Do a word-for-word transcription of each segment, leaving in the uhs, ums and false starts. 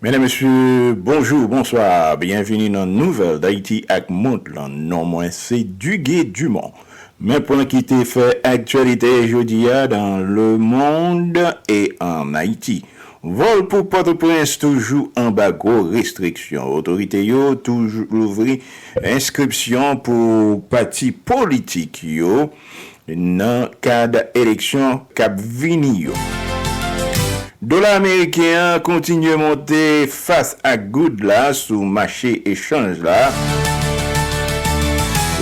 Medam, mesye, bonjou, bonswa, byenvini nan Nouvèl Dayiti ak Mond lan. Non mwen se Duguy Dumont. Men pwen ki te fè aktyalite jodi a dans le monde et en Haïti. Vòl pou Pòtoprens toujou anba gwo restriksyon. Otorite yo toujou louvri enskripsyon pou pati politik yo nan kad eleksyon k ap vini yo. Dola ameriken an kontinye monte fas ak goud la sou mache echanj la.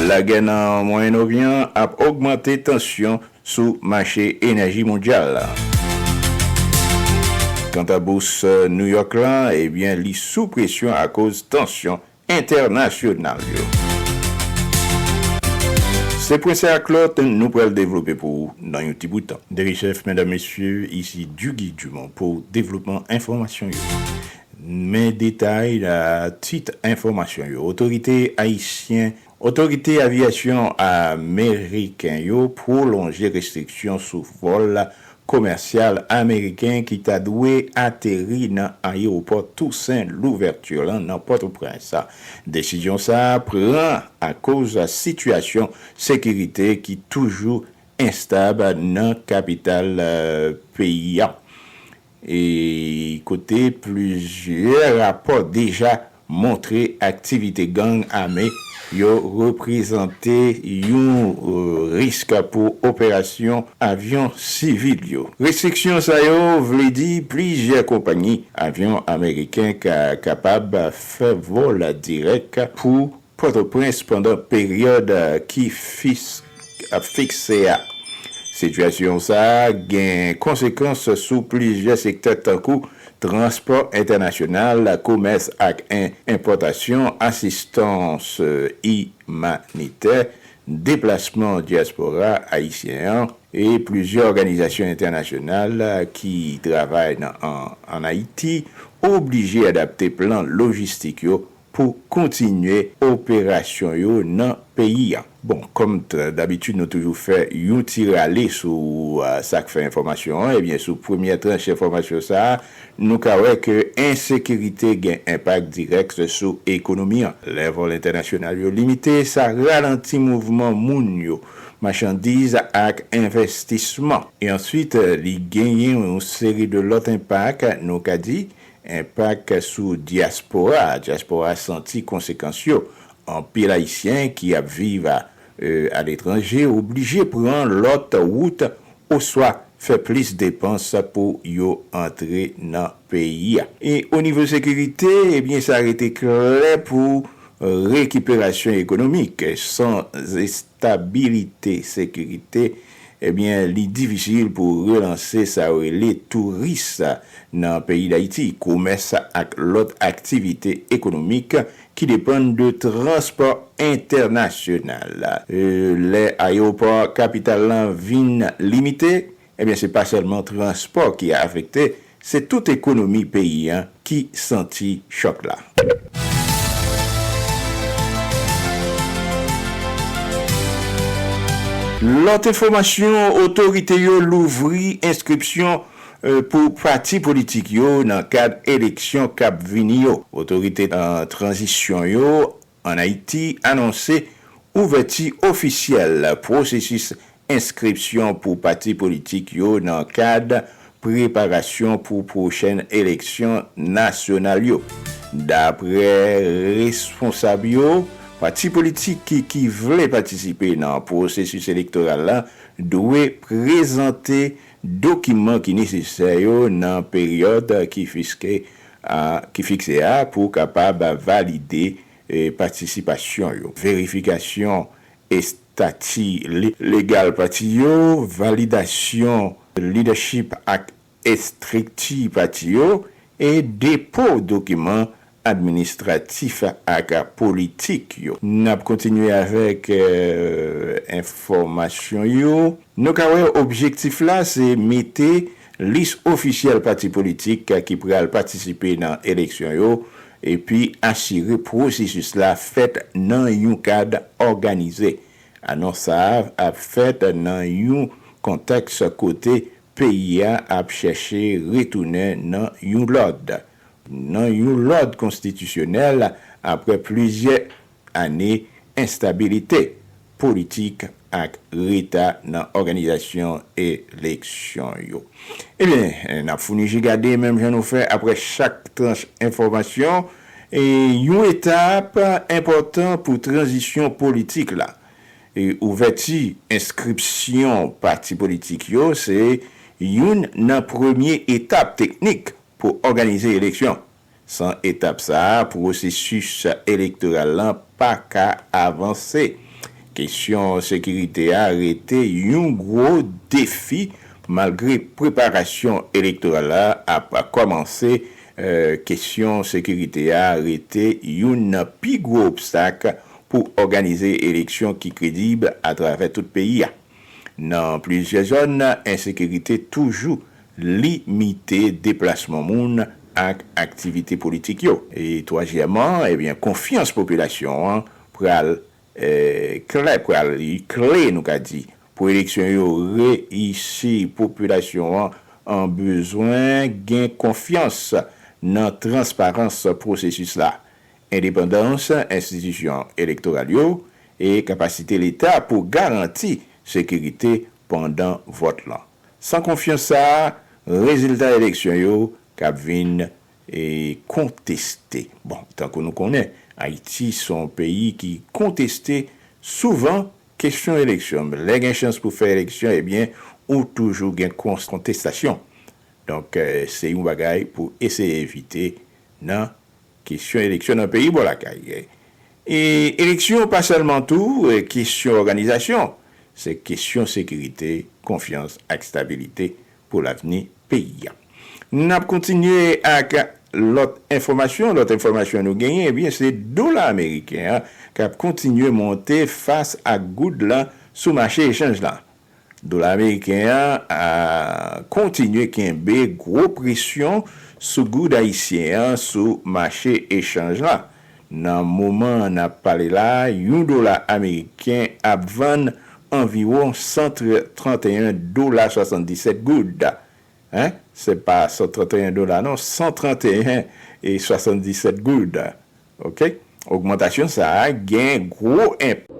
Lagè nan Mwayen Oryan ap ogmante tansyon sou mache enèji mondyal la. Kanta bous New York la, ebyen, li sou presyon akoz tansyon entènasyonal yo. Se pwen sa ak lòt nou pral devlope pou ou nan yon ti bout tan. Deri chèf, medam, mesye, isi Duguy Dumont pou devlopman enfòmasyon yo. Men detay a tit enfòmasyon yo. Otorite ayisyen, otorite avyasyon ameriken yo pwolonje restriksyon sou vòl komèsyal ameriken ki ta dwe ateri nan ayewopò Toussaint Louverture lan nan Pòtoprens. Desizyon sa a pran akoz sitiyasyon sekirite ki toujou enstab nan kapital, eh, peyi a. E kote plizyè rapò deja montre aktivite gang ame yo reprezante yon, eh, risk pou operasyon avyon sivil yo. Restriksyon sa yo vle di plizyè konpayi avyon ameriken ka kapab fè vòl dirèk pou Pòtoprens pandan peryòd, eh, ki fis-, ap fikse a. Sitiyasyon sa a gen konsekans sou plizyè sektè tankou transpò entènasyonal, komès ak en-, enpòtasyon, asistans, eh, imanitè, deplasman dyaspora ayisyen an e plizyè òganizasyon entènasyonal ki travay nan, an, ann Ayiti oblije adapte plan lojistik yo pou kontinye operasyon yo nan peyi a. Bon, kòm t-, dabitid, nou toujou fè yon ti rale sou, a, sa k fè enfòmasyon an. Ebyen, sou premyè tranch enfòmasyon sa a, nou ka wè ke ensekirite gen enpak dirèk sou ekonomi an. Lè vòl entènasyonal yo limite, sa ralanti mouvman moun yo, machandiz ak envestisman. E answit, li genyen yon seri de lòt enpak, nou ka di, enpak sou dyaspora. Dyaspora santi konsekans yo. Anpil Ayisyen ki ap viv a, e, aletranje oblije pran lòt wout oswa fè plis depans pou yo antre nan peyi a. E o nivo sekirite, ebyen, sa rete klè pou rekiperasyon ekonomik. San estabilite sekirite, ebyen, li difisil pou relanse sa yo rele touris nan peyi Dayiti, komès ak lòt aktivite ekonomik ki depann de transpò entènasyonal. E, lè ayewopò kapital lan vin limite, ebyen, se pa sèlman transpò ki afekte, se tout ekonomi peyi a ki santi chòk la. Lòt enfòmasyon, otorite yo louvri enskripsyon, e, pou pati politik yo nan kad eleksyon k ap vini yo. Otorite, e, tranzisyon yo ann Ayiti anonse ouvèti ofisyèl pwosesis enskripsyon pou pati politik yo nan kad preparasyon pou pwochèn eleksyon nasyonal yo. Daprè responsab yo, pati politik ki, ki vle patisipe nan pwosesis elektoral la dwe prezante dokiman ki nesesè yo nan peryòd ki fiske a, ki fikse a pou kapab valide, e, patisipasyon yo. Verifikasyon estati le-, legal pati yo, validasyon lidèchip ak estrikti pati yo, e depo dokiman administratif ak politik yo. N ap kontinye avèk, e, enfòmasyon yo. Nou ka wè objektif la se mete lis ofisyèl pati politik ki pral patisipe nan eleksyon yo, epi asire pwosesis la fèt nan yon kad òganize. Anons sa a ap fèt nan yon kontèks kote peyi a ap chèche retounen nan yon lòd. nan yon lòd konstitisyonèl apre plizyè ane enstabilite politik ak reta nan òganizasyon eleksyon yo. Ebyen, n ap founi je gade menm jan nou fè apre chak tranch enfòmasyon, e yon etap enpòtan pou tranzisyon politik la. E ouvèti enskripsyon pati politik yo se youn nan premye etap teknik pou òganize eleksyon. San etap sa a, pwosesis elektoral lan pa ka avanse. Kesyon sekirite a rete yon gwo defi malgre preparasyon elektoral la ap kòmanse. Eh, kesyon sekirite a rete youn nan pi gwo obstak pou òganize eleksyon ki kredib atravè tout peyi a. Nan plizyè zòn, ensekirite toujou limite deplasman moun ak aktivite politik yo. E twazyèmman, ebyen, konfyans popilasyon an pral, eh, klè, pral kle, nou ka di, pou eleksyon yo reyisi. Popilasyon an, an bezwen gen konfyans nan transparans pwosesis la, endepandans enstitisyon elektoral yo e kapasite Leta pou garanti sekirite pandan vòt lan. San konfyans sa a, rezilta eleksyon yo k ap vin e konteste. Bon, tankou nou konnen, Ayiti se yon peyi ki konteste souvan kesyon eleksyon. Lè gen chans pou fè eleksyon, ebyen, ou toujou gen kons-, kontestasyon. Donk, eh, se yon bagay pou eseye evite nan kesyon eleksyon nan peyi bò lakay. E eleksyon pa sèlman tou, eh, kesyon òganizasyon, se kesyon sekirite, konfyans ak stabilite pou lavni peyi a. N ap kontinye ak lòt enfòmasyon. Lòt enfòmasyon nou genyen, ebyen, se dola ameriken an k ap kontinye monte fas ak goud lan sou mache echanj lan. Dola ameriken an a kontinye kenbe gwo presyon sou goud ayisyen an sou mache echanj la. Nan moman n ap pale la, yon dola ameriken ap vann anviwon san tranteyen dola swasanndisèt goud. Hein? Se pa san tranteyen dola, non, san tranteyen e swasanndisèt goud. Oke? Ogmantasyon sa a gen gwo enp.